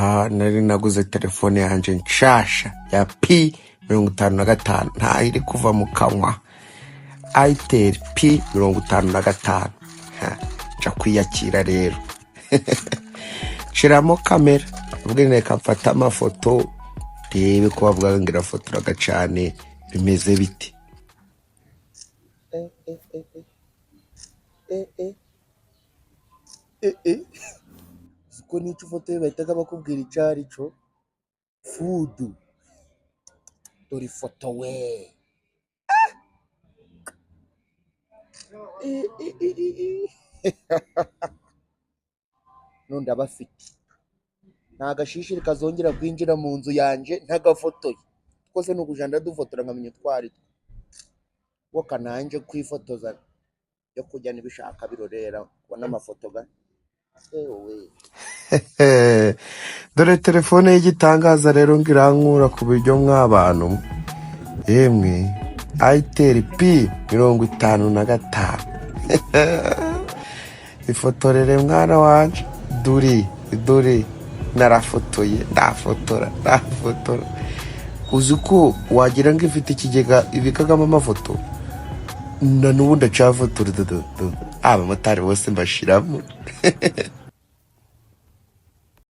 Aha nari naguze telefone yanjye nshasha ya P 55, ntayo iri kuva mu kanwa. Itel P 55. Ha, nja kwiyakira rero, nshiramo kamera, ubwo reka mfate amafoto rebe ko bavuga ngo irafotoraga cane, bimeze bite? Eh, eh, eh, eh, eh, eh, eh, eh. Uzi ko n'icyo ufotoye bahitaga bakubwira icyo ari cyo? Fudu, dore ifoto we. Eh, eh, eh, eh, eh. None ndabafite, nta gashishiri kazongera kwinjira mu nzu yanje ntagafotoye. Twose ni ukuja ndadufotora nkamenya utwo ari two. Woka nanje kwifotoza byo kurya nibishaka birorera kubona amafoto ga ewe. Dore telefone y'igitangaza rero, ngo irankura ku buryo mw'abantu yemwe. Itel P 55, ifotorere mwana wanje. Dore dore, narafotoye, ndafotora, ndafotora. Uzi ko wagira ngo ifite ikigega ibikagamo amafoto? Na n'ubu ndacafotora. Abamotari bose mbashiramo.